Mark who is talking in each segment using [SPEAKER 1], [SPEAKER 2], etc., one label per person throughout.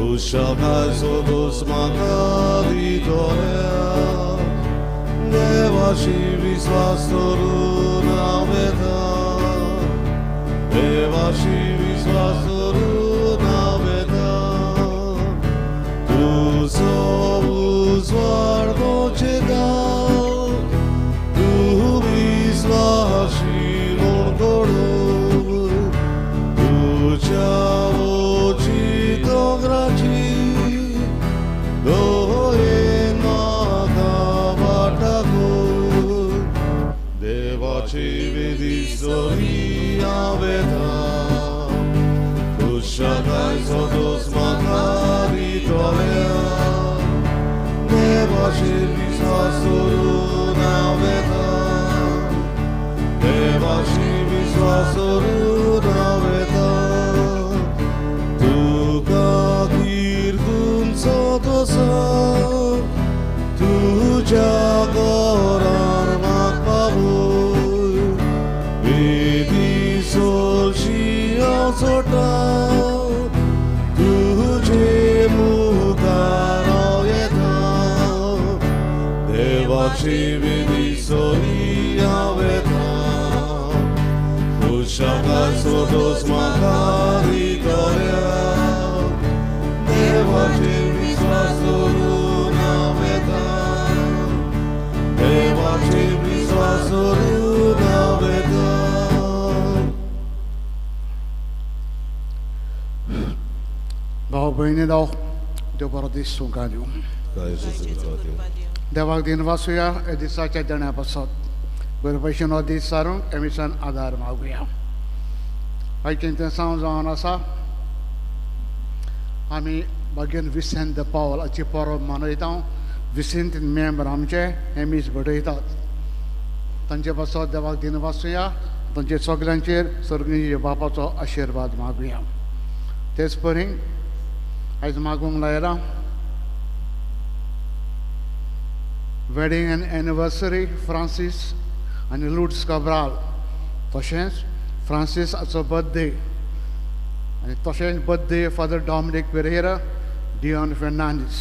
[SPEAKER 1] खुशाकाय सोदोस म्हाका दितोल्या देवाशी विस्वास धरून हांव येता देवाशी विस्वास धरून हांव येता तुजो उजवाड मोचेता तूं विस्वाशी म्हूण करूं तुज्या वची दोंगराची दोयेन म्हाका वाट दाखय देवाची विधी सरी हांव येता खुशाकाय सोदोस म्हाका दितोल्या देवाचेर विस्वास धरून हांव येता देवाशी विस्वास धरून हांव येता तुका किर्तून सोदोसा तुज्या घरान म्हाका पावय वेदी सोरशी हांव सोडटा तुजे मुखार हांव येता देवाची विधी सरी हांव येता खुशाकाय सोदोस म्हाका दितोल्या देवाचेर विस्वास धरून हांव येता देवाचेर विस्वास धरून हांव येता.
[SPEAKER 2] भाव भयणी देव बरो दीस तुमकां दिवं. देवाक दिन वाचुया ह्या दिसाच्या देण्या पासत बरे भशेन हो दीस सारूंक एमिसान आदार मागुया. आयचें तें सांव जावन आसा आमी भाग्यन विसेंत the पावल हाची परब मनयता. विसेंत मेंबर आमचे हे मीस भटयतात तांचे पासत देवाक दिन वाचुया. तांचे सगल्यांचेर सर्गीय बापाचो आशिर्वाद मागुया. तेच परी आयज मागूंक लायलां वेडींग एंड एनिवर्सरी फ्रांसीस आनी लुट्स काब्राल, तशेंच फ्रांसीस हाचो बर्थडे आनी तशेंच birthday father Dominic Pereira, Dion Fernandes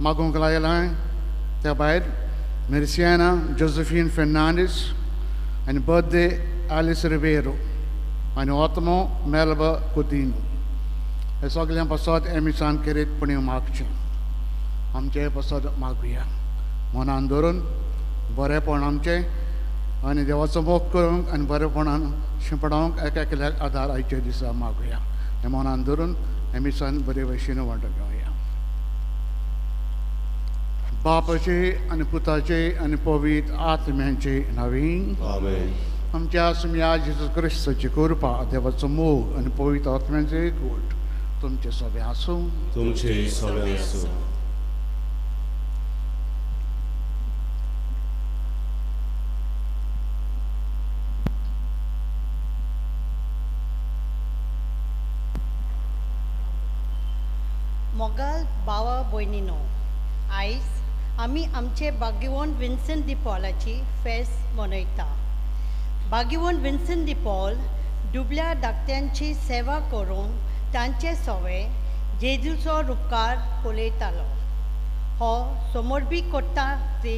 [SPEAKER 2] मागूंक लायलां. त्या भायर मिर्सियाना जोसेफीन फेर्नांडीस आनी बर्थडे आलिस रिबेरो आनी ओतमो मेल्बा कुदिनो हे सगळ्यां पासत एमिसान खेरीतपणी मागचें. आमचे पासत मागुया मनान धरून बरेपण आमचें आनी देवाचो मोग करूंक आनी बरेपणान शिंपडावंक एक एकल्याक आदार आयच्या दिसा मागुया. हें मनान धरून एमिसान बरे भशेन वांटो घेवया. बापाचे आनी पुताचे आनी पवित्र आत्म्यांचे नांवान
[SPEAKER 1] आमेन.
[SPEAKER 2] आमच्या सुम्या जेजू क्रिस्ताची कृपा, देवाचो मोग आनी पवित्र आत्म्यांचे एकवट तुमचे सगळे आसूं.
[SPEAKER 1] तुमचे सगळे आसूं.
[SPEAKER 3] मोगाल भावा भयणीनो, आयज आमी आमचे बागेवन विन्सन दी पॉलाची फेस्त मनयता. बागेवन विन्सन दी पॉल दुबल्या धाकट्यांची सेवा करून तांचे सवे जेजूचो रुपकार पळयतालो. हो समर्पी कोत्ता ती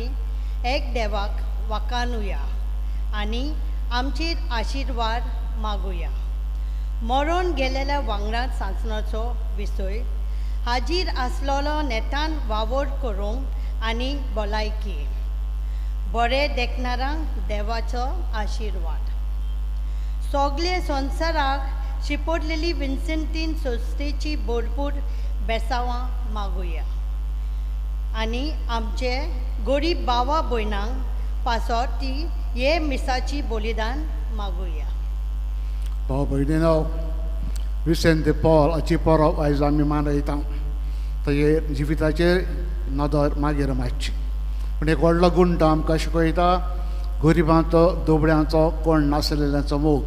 [SPEAKER 3] एक देवाक वाकानुया आनी आमचेर आशिर्वाद मागुया. मरोन गेलेल्या वांगडा सांसणाचो विसय हाजीर आसलेलो नेटान वावर करूंक आनी भलायकी बरें देखणारांक देवाचो आशिर्वाद. सगळे संवसाराक शिपोडलेली विन्सेंटीन संस्थेची भरपूर बेसावां मागुया आनी आमचे गरीब भावा भयणांक पासत ती हे मिसाची बलिदान मागुया.
[SPEAKER 2] भाव भयणीनो, विसेंत दे पॉल हाची परब आयज आमी मनयता. ताजे जिविताचेर नदर मागीर मातशी पूण एक व्हडलो गुण तो आमकां शिकयता, गरिबांचो दुबळ्यांचो कोण नासलेल्यांचो मोग.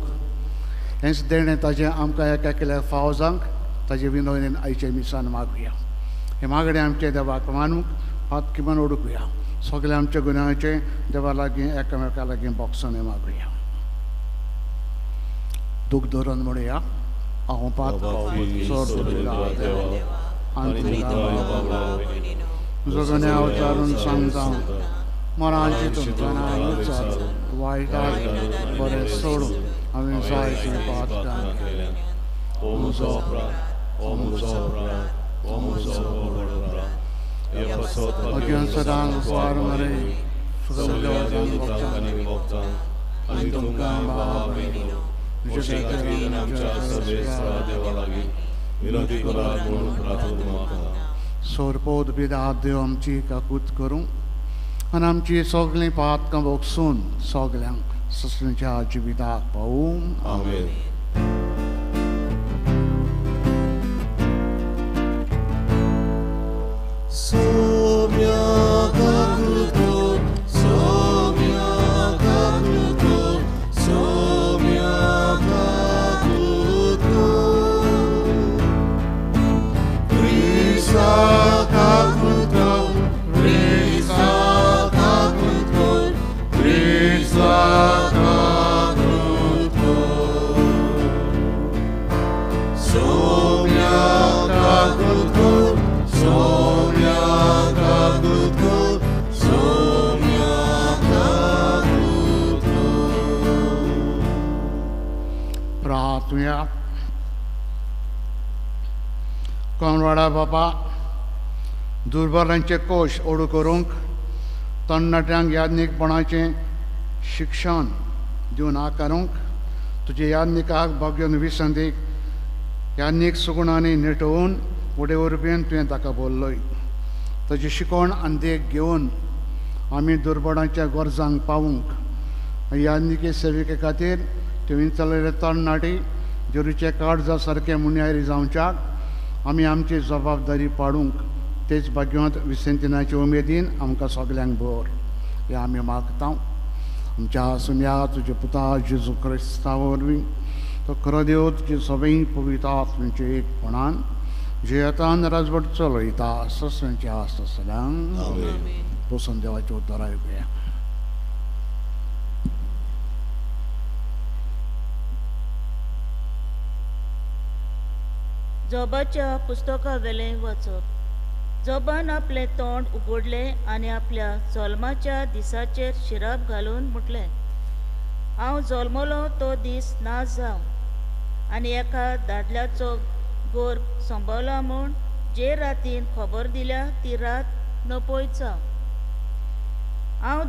[SPEAKER 2] हेंच देणें ताजें आमकां एका एकल्या फावो जावंक ताजे विनवणीन आयचे मिसान मागुया. हे मागणें आमचे देवाक मानूंक हात किमान ओडकुया. सगळे आमच्या गुन्यांवाचे देवा लागीं एकामेका लागीं बोगसणें मागुया. दूख धरून म्हणुया. हांव पातकी सोड देवा आनी तुजो अवतारून सांगता मरांची तुमकां विचार वायटाक बरें सोडून हांवें जायतीं पातकां केल्यां. अज्ञान सदां उपकार मरे सगल्या वखदांक आनी तुमकां भावा भयणीनो
[SPEAKER 1] तुजे खातीर आमच्या सर्वेस्परा देवा लागीं विनंती करात म्हूण प्रार्थना मागता.
[SPEAKER 2] सोरपोत बिदात देव आमची काकूत करूं आनी आमची सगळीं पातकां भोगसून सगल्यांक ससणीच्या जिविताक पावूं.
[SPEAKER 1] आमेन.
[SPEAKER 2] कोणवाडा बापा दुर्बलांचे कोश ओडू करूंक तरणाट्यांक याज्ञीकपणाचें शिक्षण दिवन आकारूंक तुजे याज्ञिकाक भाग्योन विसंदीक याज्ञीक सुगुणांनी नेटोवन वडे वरवीं तुवें ताका बोल्लोय. ताची शिकवण आनी देख घेवन आमी दुर्बळांच्या गरजांक पावूंक याज्ञिके सेविके खातीर तुवें चलयले तरणाटी जेरूचे काळजा सारके मुन्यारी जावच्याक आमी आमची जबाबदारी पाडूंक तेच भाग्यवंत विसेंतिनाचे उमेदीन आमकां सगल्यांक भर हें आमी मागता. आमच्या सुम्या तुज्या पुता जेजू क्रिस्ता वरवीं तो खरो देव तुजे सगळीं पवित्र आत्म्याचे एकपणान जियेतान राजवट चलयता ससंच्या ससल्यांक. बसून देवाचें उतर आयकुया.
[SPEAKER 4] जोबाच्या पुस्तका वेलें वाचप. जोबान आपलें तोंड उगडलें आनी आपल्या जल्माच्या दिसाचेर शिराप घालून म्हटलें, हांव जल्मलो तो दीस ना जावं आनी एका दादल्याचो गोर संभवला म्हूण जे रातीन खबर दिल्या ती रात नपयत जावं. हांव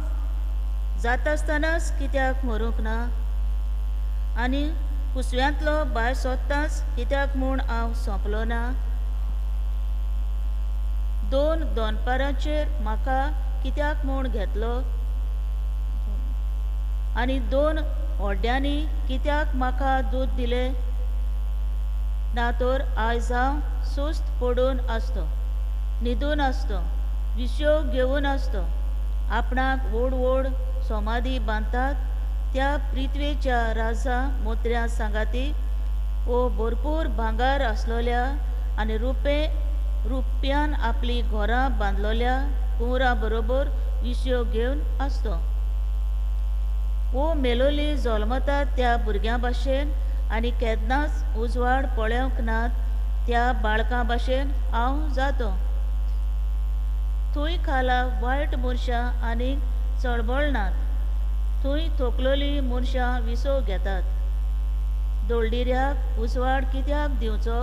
[SPEAKER 4] जातासतनाच कित्याक मरूंक ना आनी कुसव्यांतलो भायर सोदताच कित्याक म्हूण हांव सोंपलो ना. दोन दोनपारांचेर म्हाका कित्याक म्हूण घेतलो आनी दोन होड्यांनी कित्याक म्हाका दूद दिलें ना तर आयज हांव सुस्त पडून आसतो, न्हिदून आसतो, विशयो घेवन आसतो. आपणाक व्हड व्हड समाधी बांदतात त्या पृथ्वेच्या राजा मोत्र्या सांगाती वो भरपूर भांगर आसलोल्या आनी रुप्यान आपली घरां बांदलोल्या कुंवरा बरोबर विशयो घेवन आसतो. वो मेलोली जल्मतात त्या भुरग्यां भाशेन आनी केन्नाच उजवाड पळोवंक नात त्या बाळकां भाशेन हांव जातो. थंय खाला वायट मनशां आनीक चळबळनात, थंय थोकलोली मनशां विसव घेतात. दोळडिऱ्याक उजवाड कित्याक दिवचो,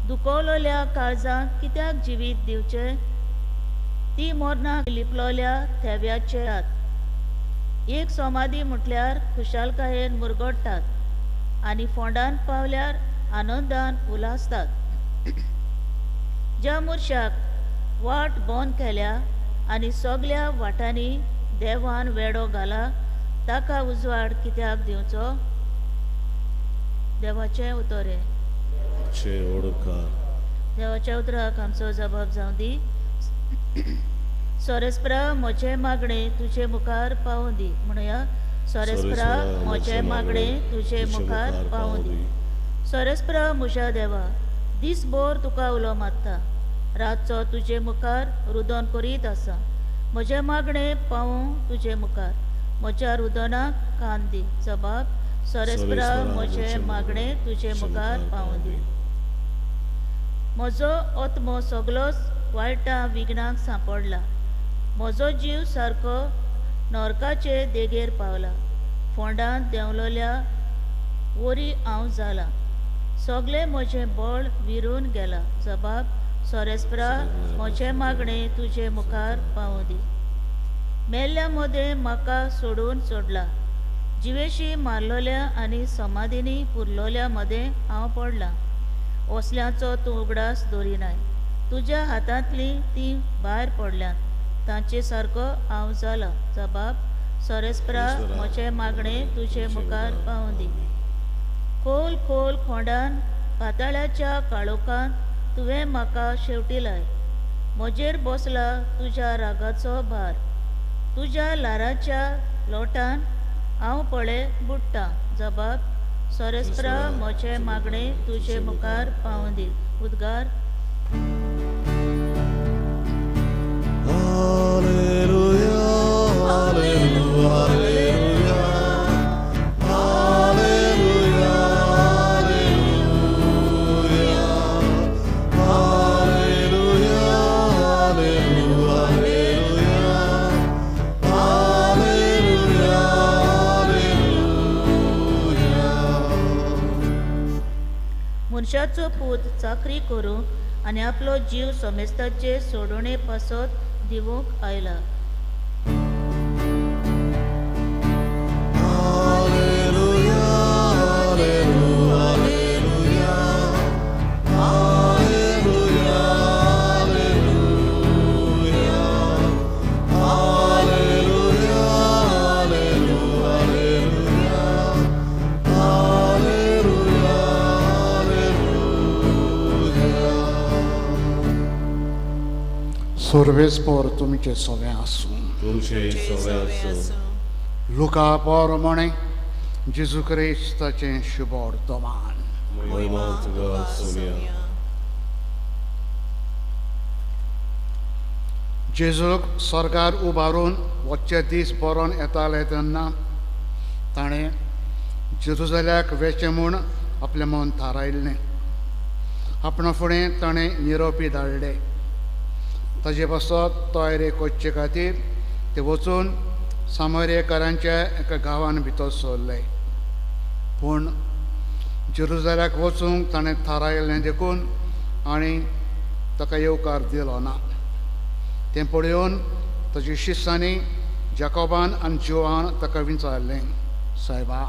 [SPEAKER 4] दुखवलोल्या काळजांक कित्याक जिवीत दिवचें. ती मरणाक लिपलोल्या थेव्याचे हात. एक समाधी म्हटल्यार खुशालकायेन मुरगडटात आनी फोंडान पावल्यार आनंदान उल्हासतात. ज्या मनशाक वाट बंद केल्या आनी सगल्या वाटांनी देवान वेडो घाला ताका उजवाड कित्याक दिवचो. देवाचें उतर हें. देवाच्या उतराक आमचो जबाब जावं दी. सोरेस्परा म्हजें मागणें तुजे मुखार पावूं दी. म्हणया, सोरेस्परा म्हजें मागणें तुजे मुखार पावूं दी. सोरेस्परा म्हज्या देवा, दीसभर तुका उलो मारता, रातचो तुजे मुखार रुदन करीत आसा. म्हजें मागणें पावूं तुजे मुखार, म्हज्या रुदनाक कान दी. जबाब, सोरेस्परा म्हजें मागणें तुजे मुखार पावूं दी. म्हजो आत्मो सगलोच वायटां विघ्नांक सांपडला. म्हजो जीव सारको नरकाचे देगेर पावला. फोंडांत देंवलोल्या वरी हांव जाला. सगळें म्हजें बळ विरून गेलां. जबाब सोरेस्परा म्हजें मागणें तुजे मुखार पावूं दी. मेल्ल्या मदें म्हाका सोडून सोडला. जिवेशी मारलोल्या आनी समाधीनी पुरलोल्या मदें हांव पडलां. असल्यांचो तूं उगडास दवरिनाय. तुज्या हातांतलीं तीं भायर पडल्यांत. तांचे सारको हांव जाला. जबाब सोरेस्परा म्हजें मागणें तुजे मुखार पावूं दी. खोल खोल खोंडान पाताळ्याच्या काळोखांत तुवें म्हाका शेवटिलाय. म्हजेर बसला तुज्या रागाचो भार. तुज्या ल्हाराच्या लोटान हांव पळय बुडटां. जबाब सोरेस्परा म्हजें मागणें तुजे मुखार पावूं दी. उद्गार.
[SPEAKER 1] Alleluia, alleluia, alleluia, alleluia, alleluia, alleluia, alleluia, alleluia.
[SPEAKER 4] मनशाचो पूत चाकरी करूंक आनी आपलो जीव समेस्ताचे सोडोवणे पासत दिवंक आयला.
[SPEAKER 1] Alleluia, alleluia, alleluia, alleluia, alleluia, alleluia, alleluia, alleluia, alleluia.
[SPEAKER 2] सोर्वेस्पोर तुमचें सगळें आसूं.
[SPEAKER 1] तुमचे सगळे आसूं.
[SPEAKER 2] लुका पोरमणे जेजू क्रिस्ताचें शुभवर्तमान.
[SPEAKER 1] महिमा तुका सोनिया.
[SPEAKER 2] जेजूक स्वर्गार उबारून वच्चे दीस बरोवन येताले तेन्ना ताणें जेरुजल्याक वेचें म्हूण आपलें मन थारायल्लें. आपणा फुडें ताणें निरोपी धाडले. ताजे पासत तयारी करचे खातीर ते वचून सामोरेकारांच्या एका गांवान भितर सरले. पूण जेरुजल्याक वचूंक ताणें थारायल्लें देखून आनी ताका येवकार दिलो ना. तें पळोवन ताच्या शिस्सांनी जाकोबान आनी जिवान ताका विचारलें, सायबा,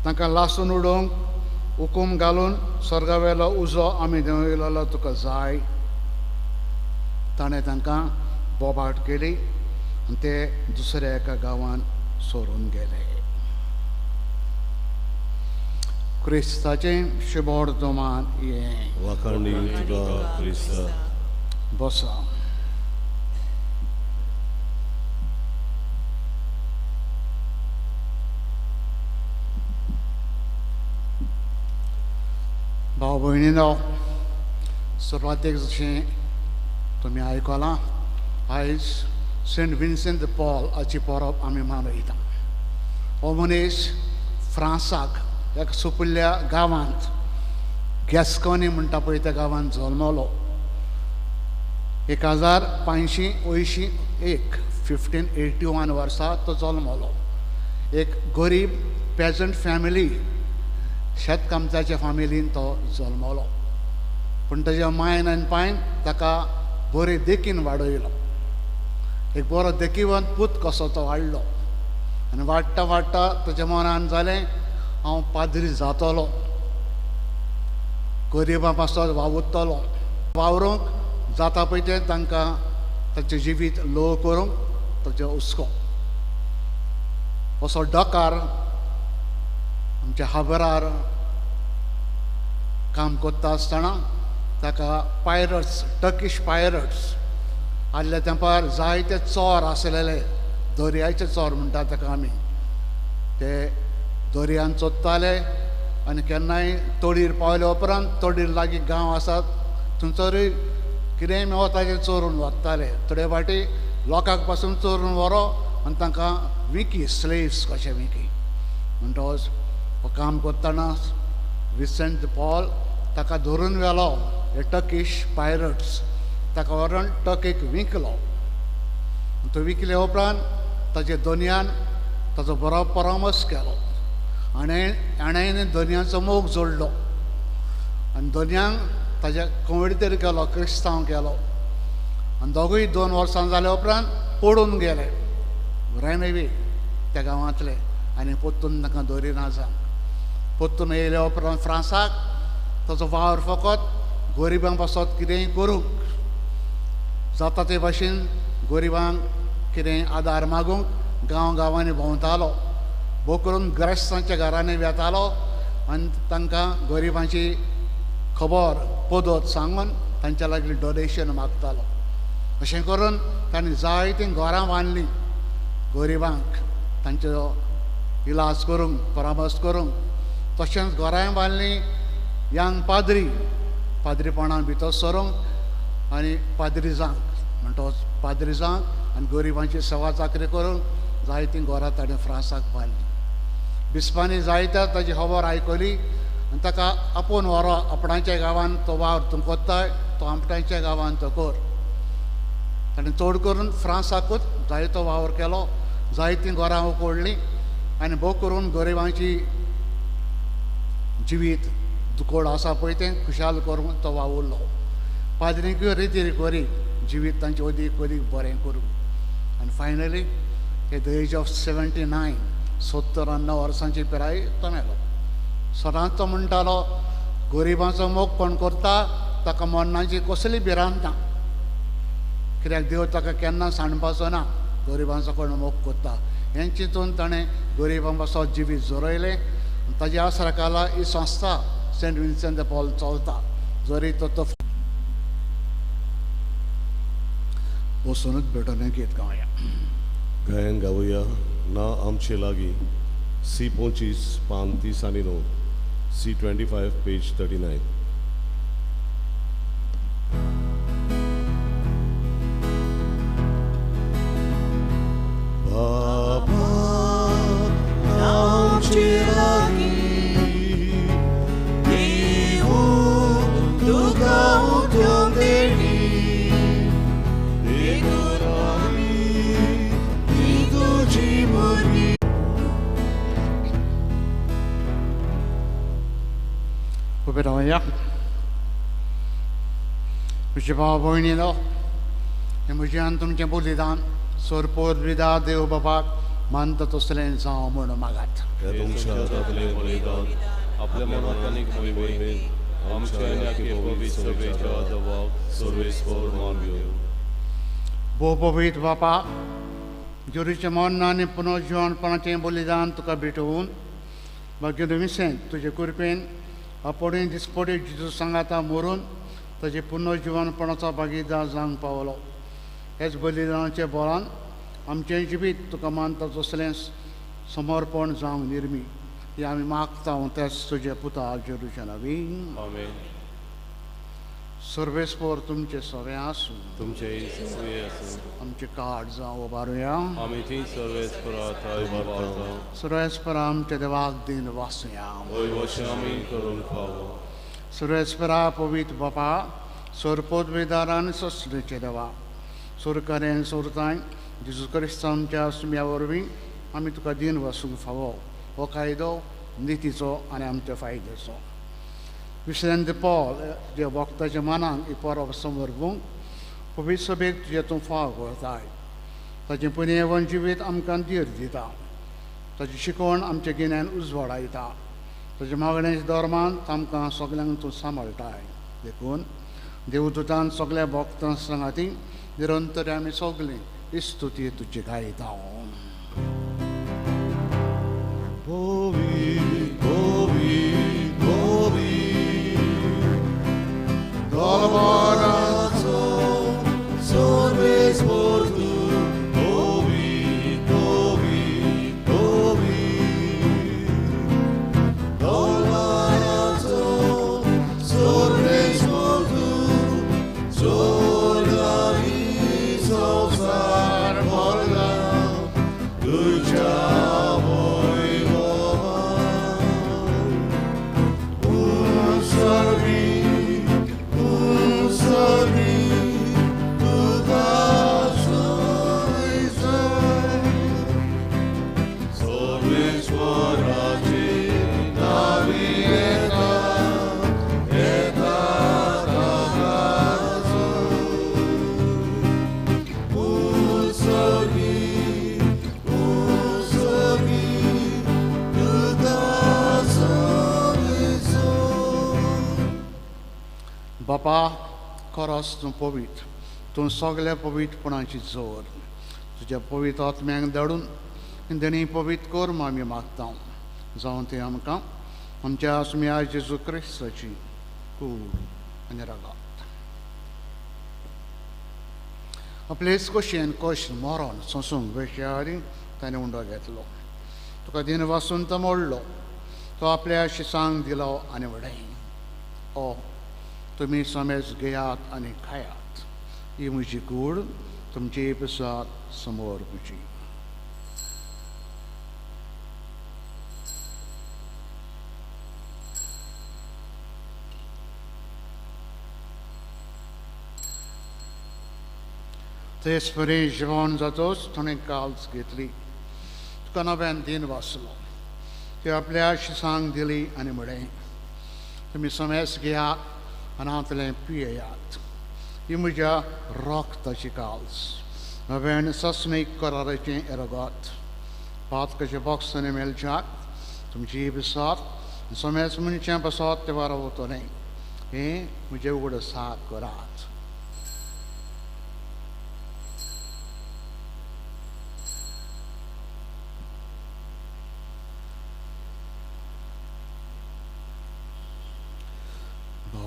[SPEAKER 2] तांकां लासून उडोवंक हुकूम घालून स्वर्गावेलो उजो आमी देंवयलेलो तुका जाय. ताणें तांकां बोबाट केली आनी ते दुसऱ्या एका गांवान सोरून गेले. क्रिस्ताचें शुभवर्तमान हें.
[SPEAKER 1] वाखाणणी तुका क्रिस्ता.
[SPEAKER 2] बसा. भाव भयणीनो, सुरवातेक जशें तुमी आयकलां, आयज सेंट विन्सेंट the Paul हाची परब आमी मनयता. हो मनीस फ्रांसाक एका सुपुल्ल्या गांवांत गॅस्कॉनी म्हणटा पळय त्या गांवांत जल्मलो. 1581 1581 वर्सा तो जल्मलो. एक गरीब पेजंट फॅमिली, शेतकामत्याच्या फामिलीन तो जल्मलो. पूण ताज्या मायन आनी पायन ताका बरे देखीन वाडयलो. एक बरो देखीवंत पूत कसो तो वाडलो. आनी वाडटा वाडटा ताच्या मनान जालें, हांव पाद्री जातलो, गरिबां पासत वावुरतलो. वावरूंक जाता पळय तें तांकां ताचें जिवीत लोव करूंक ताचो हुस्को. असो डकार आमच्या हाबरार काम करता आसतना ताका पायरट्स, टर्किश पायरट्स आदल्या तेंपार जायते चोर आसलेले, दर्याचे चोर म्हणटा ताका आमी. ते दर्यान चोरताले आनी केन्नाय तडीर पावले उपरांत तडीर लागीं गांव आसात थंयसरूय कितेंय मेवता तें चोरून व्हरताले. थोडे फावटी लोकांक पासून चोरून व्हरो आनी तांकां विकी, स्लेव्स कशे विकी. म्हणटकच हो काम करतना विन्सेंट पॉल ताका धरून व्हेलो हे टर्किश पायरट्स ताका व्हरून टर्कीक विकलो. तो विकले उपरांत ताजे दोनयान ताचो बरो परामर्श केलो आनी आनी दोनयांचो मोग जोडलो आनी दोनयांक ताज्या कवडीतर केलो, क्रिस्तांव केलो. आनी दोगूय 2 वर्सां जाल्या उपरांत पडून गेले रेनवे त्या गांवांतले आनी परतून तांकां दवरिना जावंक. परतून येयल्या उपरांत फ्रांसाक ताचो वावर फकत गरिबां पासत कितेंय करूंक जाता ते भाशेन गरिबांक कितेंय आदार मागूंक गांव गांवांनी भोंवतालो. भोव करून ग्रेस्तांच्या घरांनी वेतालो आनी तांकां गरिबांची खबर पदत सांगून तांच्या लागीं डोनेशन मागतालो. अशें करून तांणी जायतीं घरां बांदलीं गरिबांक तांचो इलाज करूंक, परामर्श करूंक. तशेंच घरांय बांदलीं यंग पाद्री पाद्रीपणान भितर सरूंक आनी पाद्री जावंक म्हणटकच पाद्री जावंक आनी गरिबांची सेवा चाकरी करूंक जायतीं घरां ताणें फ्रांसाक बांदलीं. बिस्पांनी जायत्या ताजी खबर आयकली आनी ताका आपोवन व्हरो आपणाच्या गांवांत तो वावर तूं कोत्ताय तो आपणाच्या गांवांत तो कर. ताणें चड करून फ्रांसाकूच जायतो वावर केलो, जायतीं घरां उकोडलीं आनी भोव करून गरिबांची जिवीत दुकोड आसा पळय तें खुशाल करून तो वावुरलो. पाद्रींकूय रितीर करी जिवीत तांचें अदीक अदीक बरें करूं. आनी finally at the age of 79 79 वर्सांची पिराय तो मेलो. सदांच तो म्हणटालो गरिबांचो मोग कोण करता ताका मरणाची कसली भिरांत ना, कित्याक देव ताका केन्ना सांडपाचो ना गरिबांचो कोण मोग करता. हें चिंतून ताणें गरिबां पासत जिवीत झरयलें. ताज्या आसरा खाला ही संस्था सेंट विन्सेंट the Paul चलता. जरी तो तो बसूनच भेटोवन गीत गावया.
[SPEAKER 1] गायन गावया ना आमचे लागीं सी 25 पान 30 आनी 9 सी 25 पेज 39. बाबा आमचे लागीं देव तुका उठोवन देणी देखून आमी हीं तुजी भुरगीं.
[SPEAKER 2] उबे रावया. म्हजे भाव भयणीनो, हें म्हजें आनी तुमचें बलिदान सोरपोर विदा देव बाबाक मानता तसलें जावं म्हूण मागात.
[SPEAKER 1] तुमच्या हातांतलें बलिदान आपल्या मनात आनी मोहिमेन आमच्या आनी आख्खे पवित्र सभेच्या देवाक सर्वेस्पर मान घेवं.
[SPEAKER 2] भोव पवित्र बापा, जेरूचें मर्ण आनी पुनर्जिवणपणाचें बलिदान तुका भेटोवन मागीर विसेंत तुजे कृपेन आपोडे दिसपडे जेजू सांगाता मरून ताजे पुनर्जिवणपणाचो भागीदार जावंक पावलो. हेच बलिदानाच्या बळान आमचें जिवीत तुका मानता तसलें समर्पण जावंक निर्मी हें आमी मागता तेच तुजे पुता जेरूच्या नवीन.
[SPEAKER 1] आमेन.
[SPEAKER 2] सर्वेस्पर तुमचे सगळें आसूं,
[SPEAKER 1] तुमचे सगळें आसूं.
[SPEAKER 2] आमचे कार्ड जावं उबारुया.
[SPEAKER 1] आमी थंय सर्वेस्परा थंय उबारता.
[SPEAKER 2] सर्वेस्परा आमच्या देवाक दिन वासुया.
[SPEAKER 1] वय वशें आमी करूंक फावो.
[SPEAKER 2] सर्वेस्परा पवित्र बापा, सोरपोत वेदारान सोसलेचे देवा, सोरकार्यान सोरताय जेजू क्रिस्त आमच्या सुम्या वरवीं आमी तुका दिन वसूंक फावो. हो कायदो नितीचो आनी आमच्या फायद्याचो. विन्सेंट पॉल तुज्या भक्ताच्या मनाक ही परब समर्पूंक पवित्र सभेक तुजें तूं फाव करताय. ताचें पुण्यवन जिवीत आमकां धीर दिता, ताची शिकवण आमचें गिन्यान उजवाडायता, ताच्या मागण्याच्या धर्मान आमकां सगल्यांक तूं सांबाळटाय. देखून देवदूतान सगल्या भक्तां सांगाती निरंतर आमी सगलीं स्तुती तुजी गायता.
[SPEAKER 1] संसार भरला तुझ्या वैभवान.
[SPEAKER 2] बापा खरोच तूं पवित्र, तूं सगल्या पवित्रपणाची जोर. तुज्या पवित्र आत्म्यांक धाडून देणी पवित्र कर म्हूण आमी मागता, जावन तें आमकां आमच्या आसम्या जेजू क्रिस्ताची कूड आनी रगत. आपलेच कशेन कश्ट मरण सोंसूंक वेच्या आदी ताणें उंडो घेतलो. तुका दिन वासून तो मोडलो, तो आपल्या शिसांक दिलो आनी म्हणलें, ओ तुमी समेज घेयात आनी खायात, ही म्हजी कूड तुमचे पसात समोर म्हजी. तेच परी जेवण जातोच ताणें काल्स घेतली, तुका नव्यान दिन वाचलो, ती आपल्या शिसांक दिली आनी म्हणलें, तुमी समेज घेयात आनी हांतलें पियेयात, ही म्हज्या रक्ताची काल्स, नव्यान ससणीक कराराचें रगत. पातकाचे बॉक्सांनी मेळच्याक तुमची बसात समेज मनशां बसत ते वारा वतलें, हें म्हजें उगड साक करात.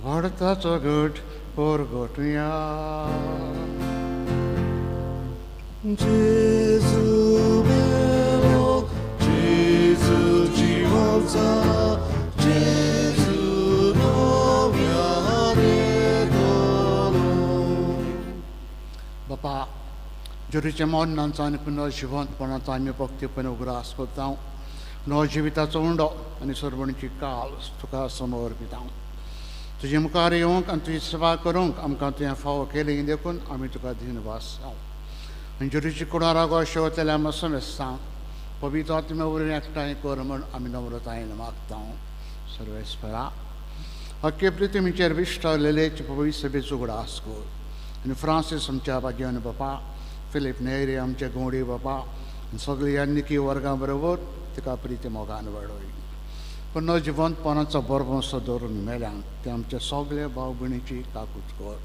[SPEAKER 2] भारताचो गट परगटुया.
[SPEAKER 1] जेजू मेलो, जेजू जिवंत जाला, जेजू नव्यान येतलो.
[SPEAKER 2] बापा, जेजूच्या मरणाचो आनी पुनर्जिवंतपणाचो आमी भक्तीपणे उगडास करता, नवो जिविताचो उंडो आनी सर्वणची काल तुका समोर पिता. तुजे मुखार येवंक आनी तुजी सेवा करूंक आमकां तुवें फावो केली देखून आमी तुका दिनवास जावं. आनी जेजूची कुडारागो शेवतल्या मसमेस्तां पवित्र आत्म्या वरवीं एकठांय कर म्हूण आमी नम्रतायेन मागता. सर्वेस्परा, हक्के प्रितीमीचेर विश्टलेले पवित्र सभेचो उगडास कर आनी फ्रांसीस आमच्या भाग्यान बापा, फिलीप नेरी आमच्या गौडी बापा आनी सगळ्या निकी वर्गां बरोबर तिका प्रिती मोगान वाडय. पूण जिवंतपणाचो बरबंसो दवरून मेल्यान ते आमच्या सगल्या भाव भयणीची काकूत कर.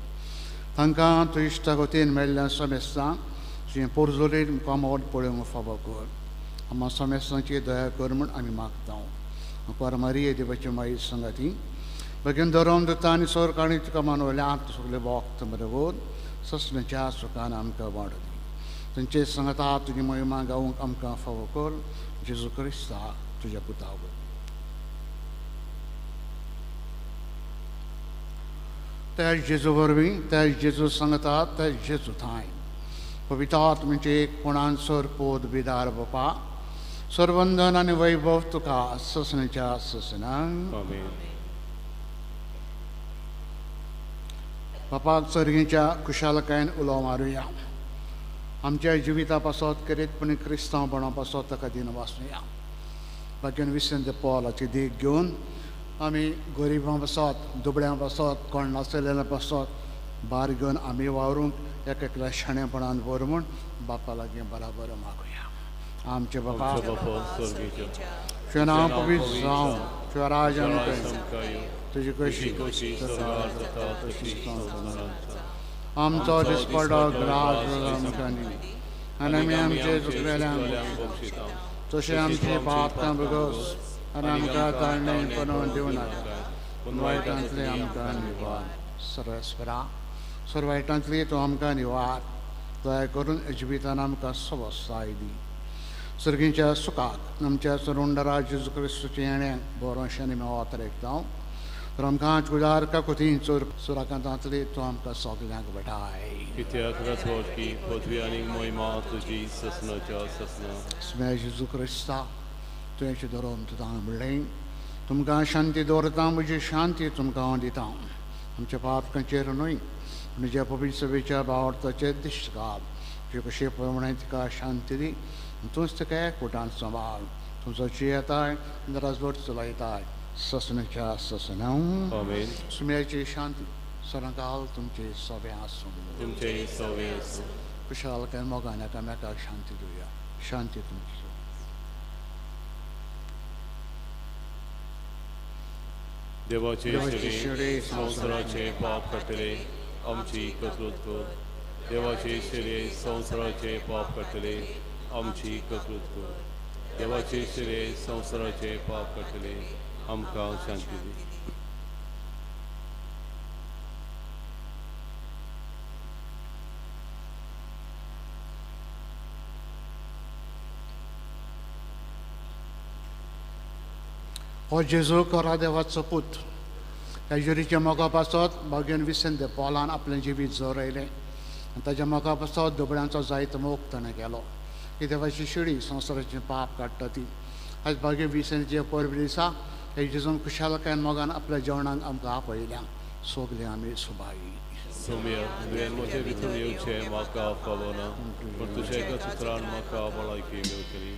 [SPEAKER 2] तांकां तूं इश्टागतीन मेळ्ळ्या समेस्तां तुजें पोरजोलीन मुखामोड पळोवंक फावो कर. आमकां समेस्तांची दया कर म्हूण आमी मागता. पर मारिये देवाची माई संगाती बेगीन धरोम दिता आनी सरकाणी तुका मानवल्यांत सगळे वक्त बरोबर ससण्याच्या सुखान आमकां वाडली. तांचे संगता तुजी महिमा गावंक आमकां फावो कर. जेजू क्रिस्ता तुज्या पुता वरवीं. त्या जेजू वरवीं, त्या जेजू सांगता, त्या जेजू थांय पवित्र आत्म्याचे एकपणान सर पोद बिदार बापा, सर्वंदन आनी वैभव तुका ससण्याच्या ससनांक. बापाक सर्गीच्या खुशालकायेन उलो मारुया. आमच्या जिविता पासत करीत पूण क्रिस्तांवपणा पासत ताका दिन वाचुया. बाकीन विसेंत पॉलाची देख घेवन आमी गरिबां पासत, दुबळ्यां पासत, कोण नासलेल्या पासत भार घेवन आमी वावरूंक एक एकल्या शाणेपणान व्हर म्हूण बापा लागीं बराबर मागुया. आमचे बापा तुजें नांव पवित्र जावं, तुजें राज्य आमकां येवं, तुजी कशी आमचो दिसपडो ग्रास आमकां दी आनी आमी आमचे चुकलेल्यांक बक्षिता, तशें आमची पापकां भोगस आनी आमकां ताळणे पनोवन दिवं नाका, पूण वायटांतली आमकां निवार. सर्वेस्परा, सर्व वायटांतली तूं आमकां निवार. दया करून जिवितान आमकां सवसाय दी. सर्गीच्या सुखाक आमच्या सरुंडरा जेजू क्रिस्तूचें येणें बरोशांनी मेवत रेखता. तर आमकां उदार काकुतीन चोर सुराकांतांतली तूं आमकां सगल्यांक भेटाय.
[SPEAKER 1] कित्याक राजवटकी पदवी आनी महिमा तुजी ससनाच्या ससना.
[SPEAKER 2] स्मे जेजू क्रिस्ता, तुवें धरून तुका म्हणलें, तुमकां शांती दवरता, म्हजी शांती तुमकां हांव दिता. आमच्या पापकांचेर न्हय म्हज्या पवित्र सभेच्या भावार्थाचेर दिश्ट घाल. तुजे कशे प्रमाणे तिका शांती दी, तूंच तिका एकवटान सांबाळ. तुमचो जियेताय राजवट चलयताय ससनाच्या ससना.
[SPEAKER 1] आमेन.
[SPEAKER 2] सुम्याची शांती सदांकाल तुमचे सगळें आसूं.
[SPEAKER 1] तुमचे सगळें आसूं.
[SPEAKER 2] खुशालकाय मोगान एकामेकाक शांती दिवया. शांती तुमची.
[SPEAKER 1] देवाचे शिरे संवसाराचे पाप काडटले आमची ककृत कर. देवाचे शिरे संवसाराचे पाप काडटले आमची ककृत कर. देवाचे शिरे संवसाराचे पाप काडटले आमकां शांती दी.
[SPEAKER 2] हो जेजू खरो देवाचो पूत. ह्या जेरीच्या मोगा पासत भाग्यन विसेंत दे पॉलान आपलें जिवीत जोरयलें आनी ताच्या मोगा पासत दुबळ्यांचो जायतो मोग ताणें केलो. ही देवाची शिडी संवसाराचें पाप काडटा ती. आयज भाग्य विसेंतचे परबे दिसा हे जेजून खुशालकायेन मोगान आपल्या जेवणाक आमकां आपयल्या. सगळे आमी सुबाई.
[SPEAKER 1] सोम्या, तुवें म्हजे भितर येवचें म्हाका फावो ना, पूण तुज्या एका उतरान म्हाका भलायकी मेळटली.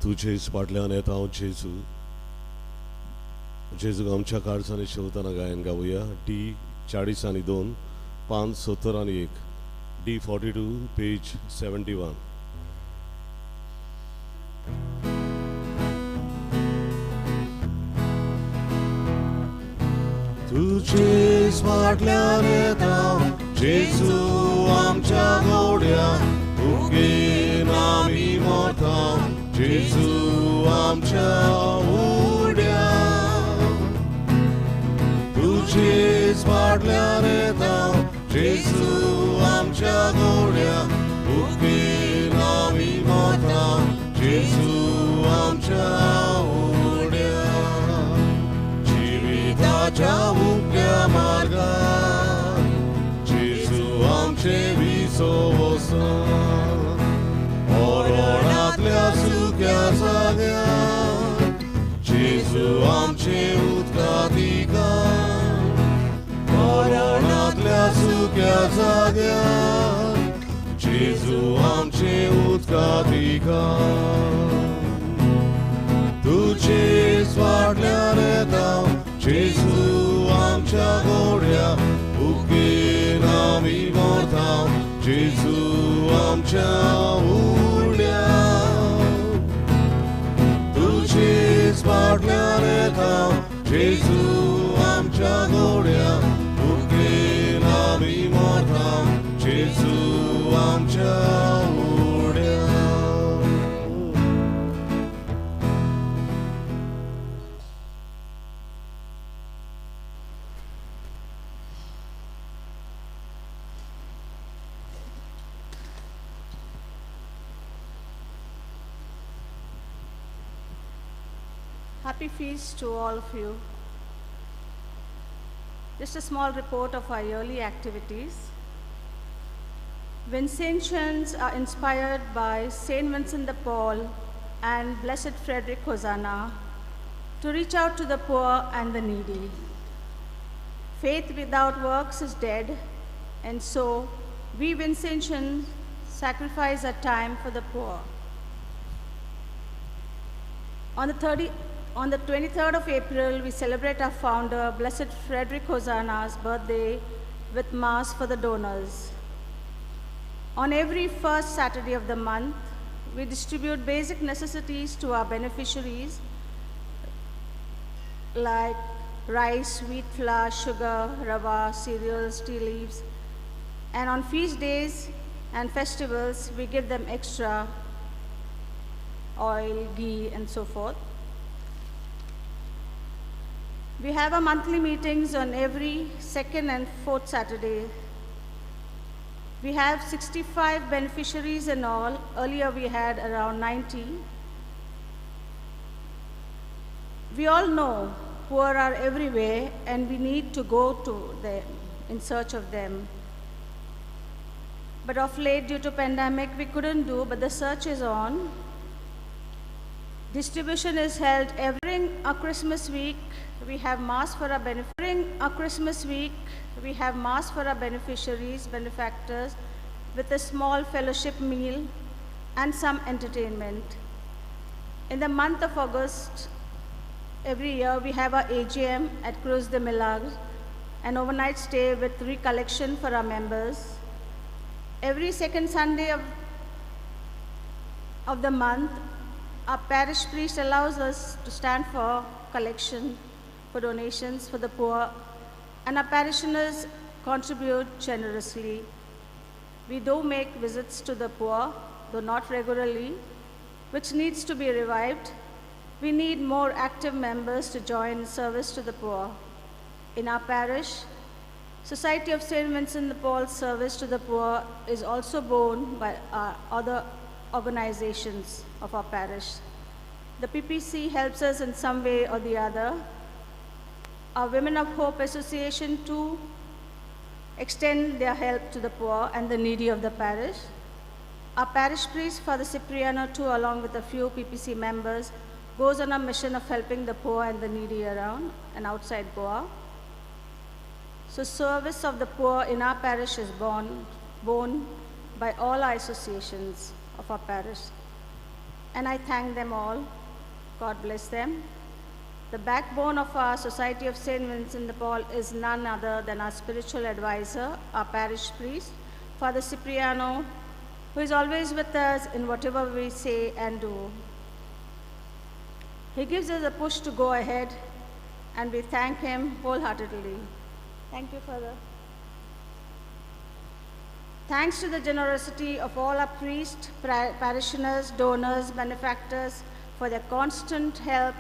[SPEAKER 1] तुजेच फाटल्यान येता हांव जेजू. जेजूक आमच्या काळजांनी शेवतना गायन गावया. डी 40 आनी 2, पान 70 आनी 1, डी 42 पेज 71. तुजेच फाटल्यान येता जेजू आमच्या गोड्या, उगेन आमी मरता जेजू आमच्या उड्या. तुजेच फाटल्यान येता जेजू आमच्या गोड्या, उगेन आमी मरता जेजू आमच्या उड्या. जिविताच्या उक्त्या मार्गार जेजू आमचे विसव आसा. मरणांतल्या सुक्या जाग्यार जेजू आमचे उदकाधिकार. मरणांतल्या सुक्या जाग्यार जेजू आमचे उदकाधिकार. तुजेच फाटल्यान येता जेजू आमच्या गोड्या, उगेन आमी मरता जेजू आमच्या उड्या. तुजेच फाटल्यान येता जेजू आमच्या गोड्या, उगेन आमी मरता जेजू आमच्या उड्या.
[SPEAKER 5] Happy feast to all of you. Just a small report of our yearly activities. Vincentians are inspired by Saint Vincent de Paul and Blessed Frederick Hosanna to reach out to the poor and the needy. Faith without works is dead, and so we Vincentians sacrifice our time for the poor. On the 23rd of April, we celebrate our founder, Blessed Frederick Hosanna's birthday with Mass for the donors. On every first Saturday of the month, we distribute basic necessities to our beneficiaries like rice, wheat flour, sugar, rava, cereals, tea leaves. And on feast days and festivals, we give them extra oil, ghee, and so forth. We have our monthly meetings on every second and fourth Saturday. We have 65 beneficiaries in all. Earlier we had around 90. We all know poor are everywhere and we need to go to them in search of them. But of late, due to pandemic, we couldn't do, but the search is on. Distribution is held every Christmas week. we have Mass for our benefit. During our Christmas week, we have Mass for our beneficiaries, benefactors, with a small fellowship meal and some entertainment. In the month of August, every year we have our AGM at Cruz de Milagro, an overnight stay with recollection for our members. Every second Sunday of the month, our parish priest allows us to stand for collection, for donations for the poor, and our parishioners contribute generously. We do make visits to the poor, though not regularly, which needs to be revived. We need more active members to join service to the poor. In our parish, Society of St. Vincent de Paul service to the poor is also borne by our other organizations of our parish. The PPC helps us in some way or the other. Our Women of Hope Association too extend their help to the poor and the needy of the parish. Our parish priest, Father Cipriano too, along with a few PPC members, goes on a mission of helping the poor and the needy around and outside Goa. So service of the poor in our parish is borne by all our associations of our parish. And I thank them all. God bless them. The backbone of our Society of St. Vincent de Paul is none other than our spiritual advisor, our parish priest, Father Cipriano, who is always with us in whatever we say and do. He gives us a push to go ahead, and we thank him wholeheartedly. Thank you, Father. Thanks to the generosity of all our priests, parishioners, donors, benefactors for their constant help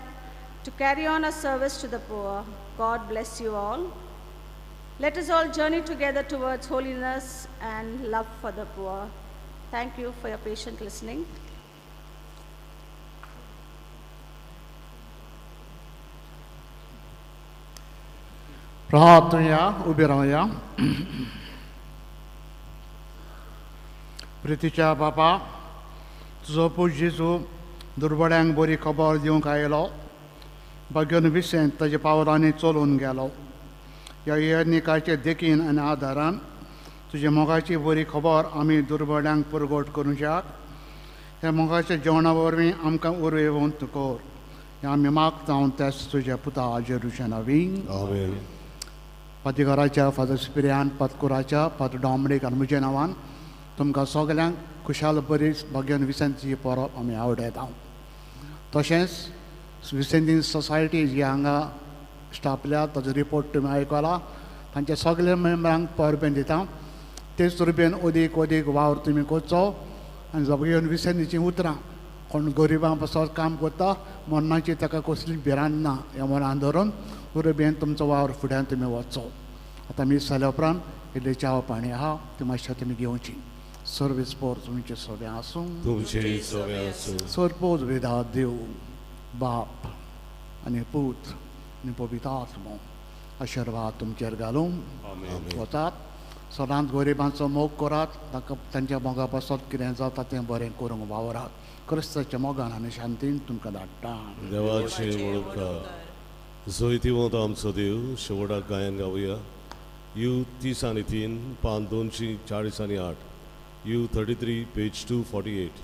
[SPEAKER 5] to carry on our service to the poor. God bless you all. Let us all journey together towards holiness and love for the poor. Thank you for your patient listening.
[SPEAKER 2] प्रार्थना उबी रावया. प्रितीच्या बापा, तुजो पूत जेजू दुर्बड्यांक बरी खबर दिवंक आयलो. भाग्योन विसेंत ताच्या पावलांनी चलून गेलो. ह्या यज्ञिकाचे देखीन आनी आदारान तुज्या मोगाची बरी खबर आमी दुर्बड्यांक पुरगोट करूंक. ह्या मोगाच्या जेवणा वरवीं आमकां उरवेवंत कर. हें आमी मागता त्याच तुज्या पुता जेरुशा नवीन.
[SPEAKER 1] आमेन.
[SPEAKER 2] पातिघराच्या फादर सिप्रियान, पातकुराच्या फादर डॉमडीक आनी म्हज्या नांवान तुमकां सगल्यांक खुशाल बरीच भाग्यान विसेंतीची परब आमी आवडयता. तशेंच विसेंतीन सोसायटी जी हांगा स्टापल्या ताजो रिपोर्ट तुमी आयकला. तांच्या सगल्या मेंबरांक परबेन दिता. तेच रुपयान अदीक अदीक वावर तुमी करचो आनी भाग्यान विसेंतीचीं उतरां कोण गरिबां पासत काम करता मरणाची ताका कसली भिरांत ना ह्या मनान धरून उर्बेन तुमचो वावर फुड्यान तुमी वचचो. आतां मीस जाल्या उपरांत इल्ली च्याव पाणी आहा ती मातशें तुमी घेवची. सर्वीस पोर तुमचें सगळें आसूं.
[SPEAKER 1] तुमचें सगळें आसूं.
[SPEAKER 2] सरपोज वेदा देव बाप आनी पूत आनी पवित्र आत्मो आशिर्वाद तुमचेर घालूं. वतात सदांच गरिबांचो मोग करात. ताका तांच्या मोगा पासत कितें जाता तें बरें करूंक वावरात. क्रिस्ताच्या मोगान आनी शांतीन तुमकां धाडटा.
[SPEAKER 1] देवाचे उपकार. जैतिवंत आमचो देव. शेवटाक गायन गावया. You 30 आनी 3 पान 248 U 33 page 248.